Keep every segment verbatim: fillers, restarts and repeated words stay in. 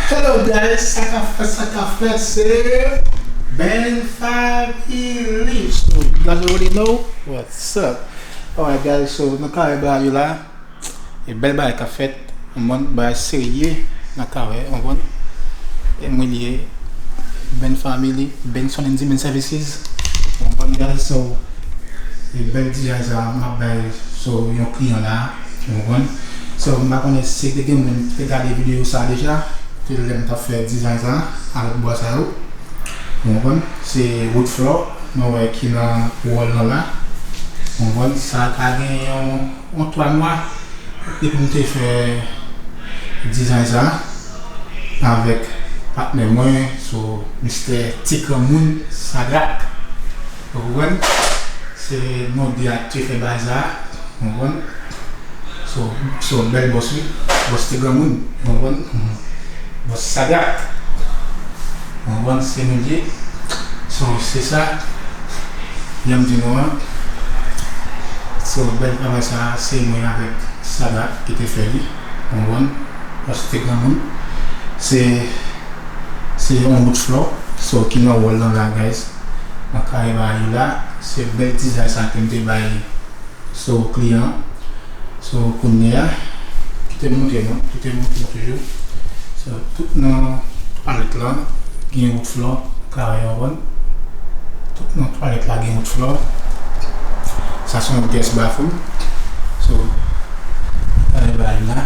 Hello guys, sa k ap fèt, sa k ap fèt, se Ben Family. So you guys already know what's up. Alright guys, so nou kare bagay yo la. E bèl bagay k ap fèt, w konprann, bagay serye nan kare, w konprann. E mwen li ye, Ben Family, Benson and Dimen Services. W konprann guys, so e bèl dizay sa m ap bay, so yon kliyan la, w konprann. So m pa konnen si te gen moun ki te gade videyo sa deja, te lè m t ap fè dizay sa avèk bwa sa yo. W konprann? Se wood floor, nou wè ki nan wòl lan la. W konprann? Sa ka gen yon, yon twa mwa depi m te fè dizay sa avèk patnè mwen, so Mistè Ti Granmoun Sagrak. Ou konprann? Se nou de a te fè bagay sa, ou konprann? So, so bèl bòs wi. Bòs Ti Granmoun, ou konprann? Bòs Sagrak, ou konprann? Se nou li ye. So, se sa, jan m di nou an. So, bèl travay sa, se mwen avèk Sagrak ki te fè li, ou konprann? Bòs Ti Granmoun. Se, se yon wood floor, so, ki nan wòl lan la, guys. Nan kare bagay yo la, se bèl dizay sa ke m te bay, so, kliyan. So, kounye a, kite m montre nou, kite m montre nou toujou. So, tout nan twalèt la, gen wood floor, kare yo konn. Tout nan twalèt la, gen wood floor. Sa se yon guest bathroom. So, kare bagay la.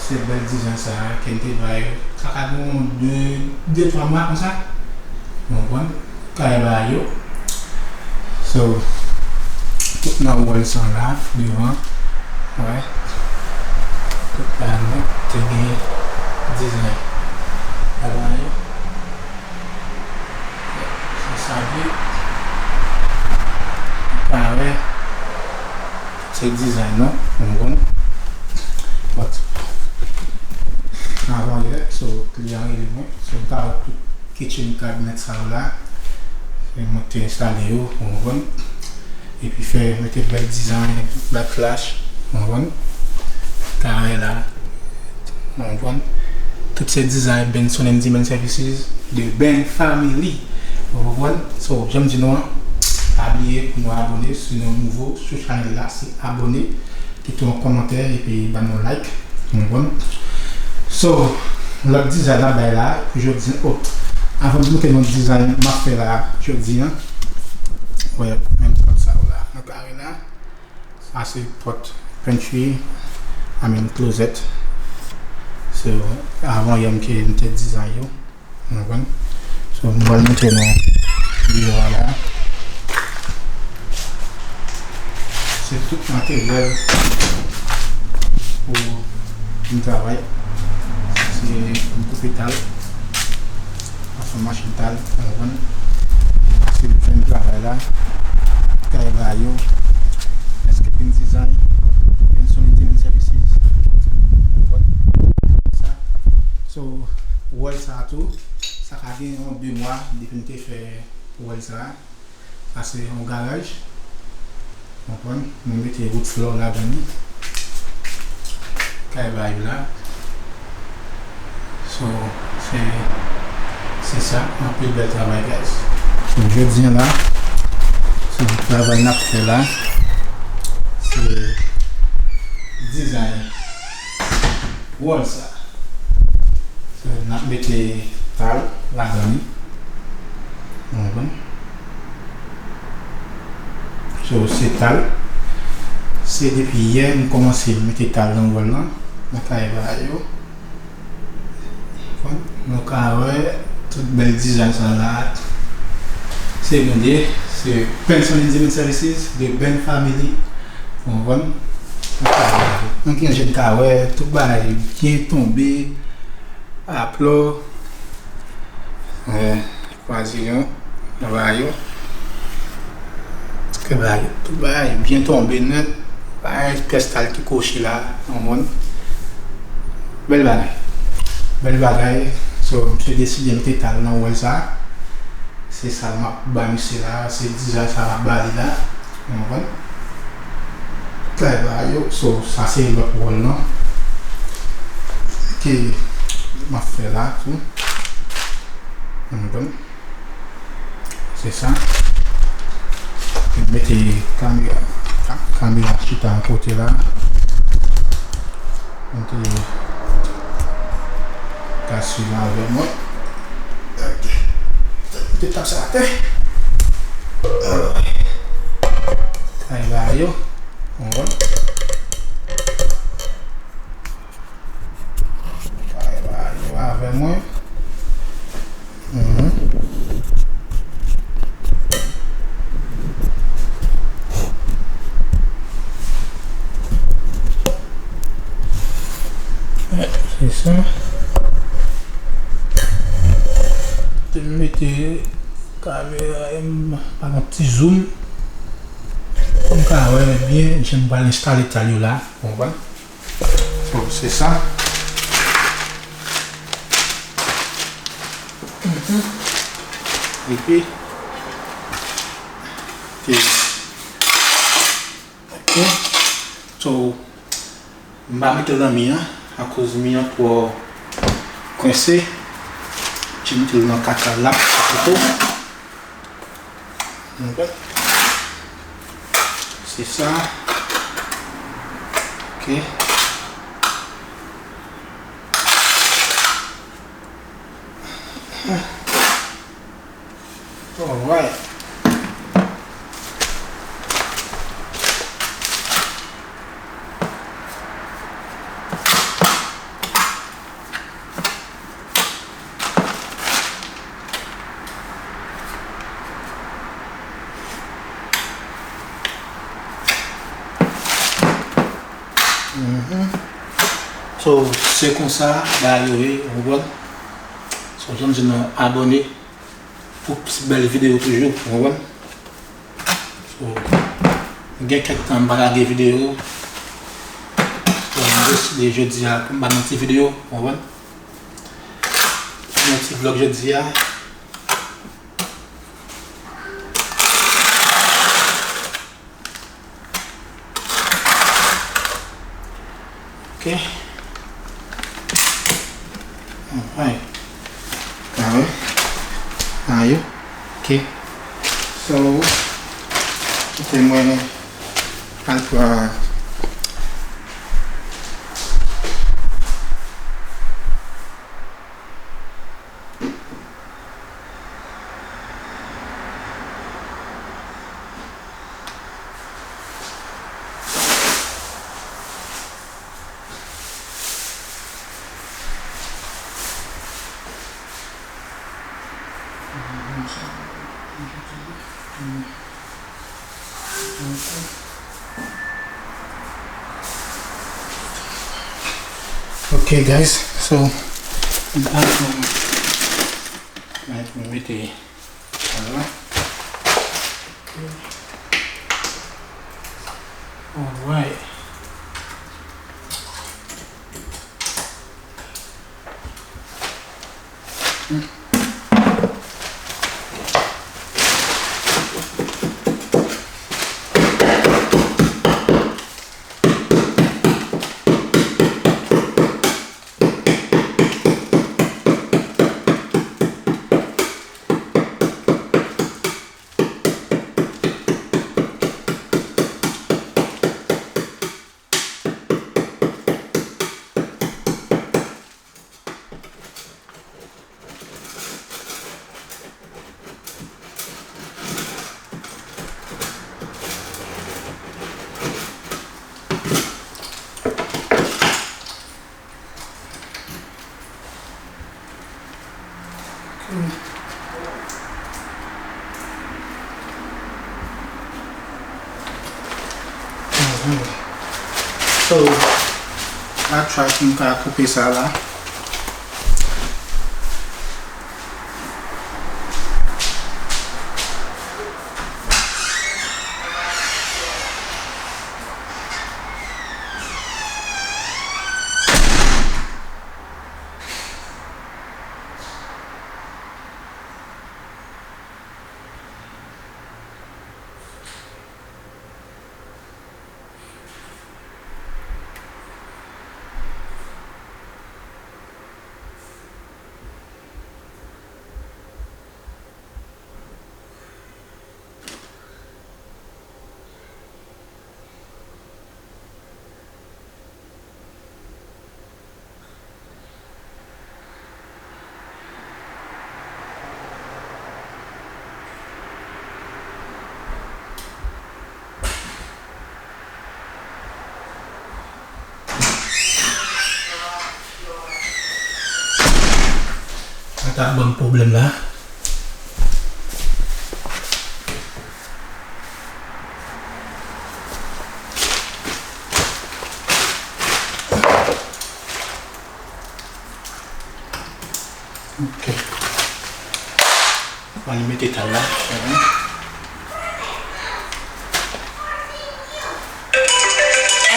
Se bèl dizay sa, ke m te bay. Sa ka gen yon de, de, twa mwa konsa. Ou konprann? Kare bagay yo. So, tout nan wòl sa la, devan. Wè. Tout bagay nèt, te gen dizay. Kare bagay yo. Se sa li ye. Ou ka wè. Se dizay non, ou konprann. But, avan yè, so, kliyan rele mwen, so, m ta wè tout kitchen cabinet sa yo la. E mwen te enstale yo, ou konprann. Epi fè, mete bèl dizay, backflash, ou konprann. Kare la, ou konprann. Tout se dizay Benson and Dimen Services de Ben Family, ou konprann. So, jan m di nou an, pa bliye pou nou abòne si nou nouvo sou chanèl la, se abòne, kite yon kòmantè epi ban nou like. Ou konprann? So, lòt dizay n ap bay la pou jodi, oh, avan m montre nou dizay m ap fè la jodi an. Wè, menm pòt sa yo la, nan kare la. Sa se pòt pantry, I mean closet. So, avan yè m ke m te dizay yo. Ou konprann? So, m pral montre nou biwo a la. Se tout materyèl pou m travay. Se m koupe tal. Pase machin tal, ou konprann? Se fè m travay la. Kay ba yo. Landscaping design. Benson Engineering Services. Ou konprann? Sa. So, wòl sa tou. Sa ka gen yon de mwa depi m te fè wòl sa. Sa se yon garaj. Konprann? Nou mete wood floor ladan li. Kay ba yo la. So, se, se sa. Anpil bèl travay, guys. So, jodi a la, se travay n ap fè la. Se dizay wòl sa. So, n ap mete tal ladan li. Ou konprann? So, se tal. Se depi yè m kòmanse mete tal nan wòl lan, nan kay ba yo. Ou konprann? Nou ka wè tout bèl dizay sa la. Se nou ye, se Benson Engineering Services de Ben Family. Ou konprann? Anki jan n ka wè, tout bagay byen tonbe, aplò, eh, kwaziyon, nan bagay yo. Tout bagay, tout bagay byen tonbe nèt, pa gen pyès tal ki kwochi la, ou konprann? Bèl bagay. Bèl bagay. So, misye deside mete tal nan wòl sa. Se sa m ap ba misye la, se dizay sa m ap ba li la. Ou konprann? Travay yo, so, sa se lòt wòl lan. Ke m ap fè la tou. Ou konprann? Se sa. Mete kamera, kamera chita yon kote la. Mete gaz fil la avè mwen. Ok. Mete tab sa atè. Alright. Kay ba yo. Ou konprann? Kay ba yo avè mwen. Mhm. Se sa. Te mete kamera m pa gen ti zoom. Pou m ka wè byen jan m pral enstale tal yo la. Ou konprann? So, se sa. Mhm. Epi, ok. Ok. So, m pa mete l nan mi an, akoz mi an twò kwense. J mete l nan kaka la, pito. Ok. Se sa. Ok. Alright. Mhm. So, se konsa bagay yo ye, ou konprann? So, jan m di nou, abòne pou plis bèl videyo toujou, ou konprann? So, gen kèk tan m pa lage videyo. So, m deside jodi a pou m ba nou ti videyo, ou konprann? Yon ti vlog jodi a. Ok. Alright. Sa yo. Ok. So, kite mwen al pran Ok, guys, so, m mete, vwala. Alright. So, m a try pou m ka koupe sa la. T ap ban m pwoblèm la. Ok. Ann mete tan la.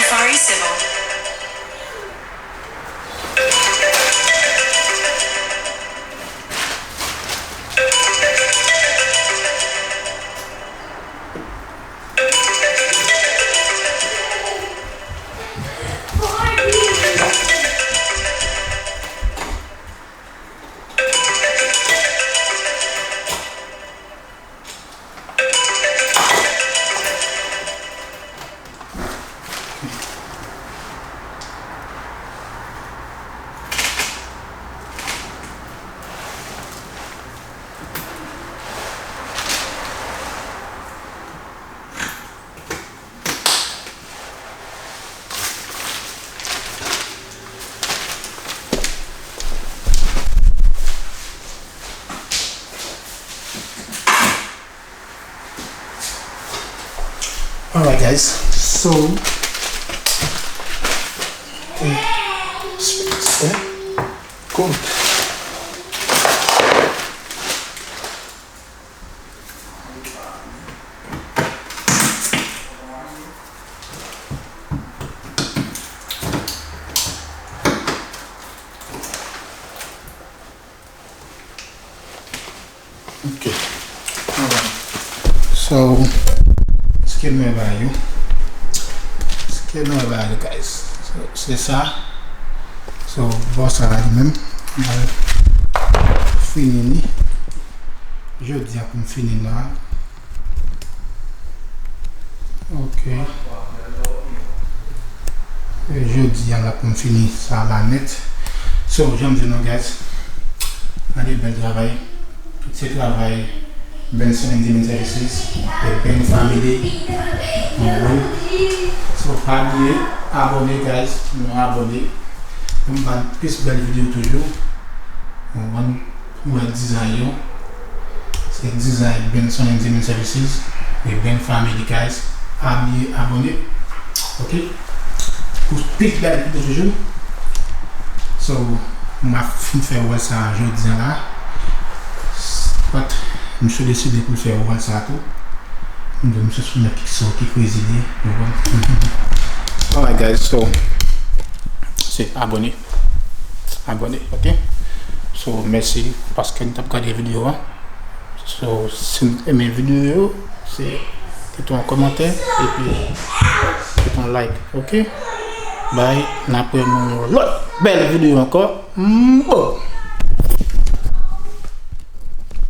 F R E Civil. Alright, guys. So, eh, s- s- eh, cool. Ok. Alright. So, èske nou wè bagay yo? Èske nou wè bagay yo, guys? So, se sa. So, bò sa a li menm. Mwen fini li. Jodi a pou m fini la. Ok. E jodi a la pou m fini sa la nèt. So, jan m di nou, guys, gade bèl travay. Tout se travay Benson Entertainment Services, the Ben Family. Ann wè. So, pa bliye abòne, guys. Nou abòne. Pou m ban plis bèl videyo toujou. Ann wè. Ou wè dizay yo. Se dizay Benson Entertainment Services e Ben Family, guys. Pa bliye abòne. Ok? Pou plis bèl videyo toujou. So, m ap fin fè wòl sa a jodi a la. But, misye deside pou l fè wòl sa a tou. M di misye se yon nèg ki so, ki crazy li ye. Ou konprann? Alright, guys, so, se abòne. Abòne, ok? So, mèsi paske n t ap gade videyo a. So, si n renmen videyo yo, se kite yon kòmantè epi kite yon like, ok? Bye, n ap wè nan yon lòt bèl videyo ankò. Mbo!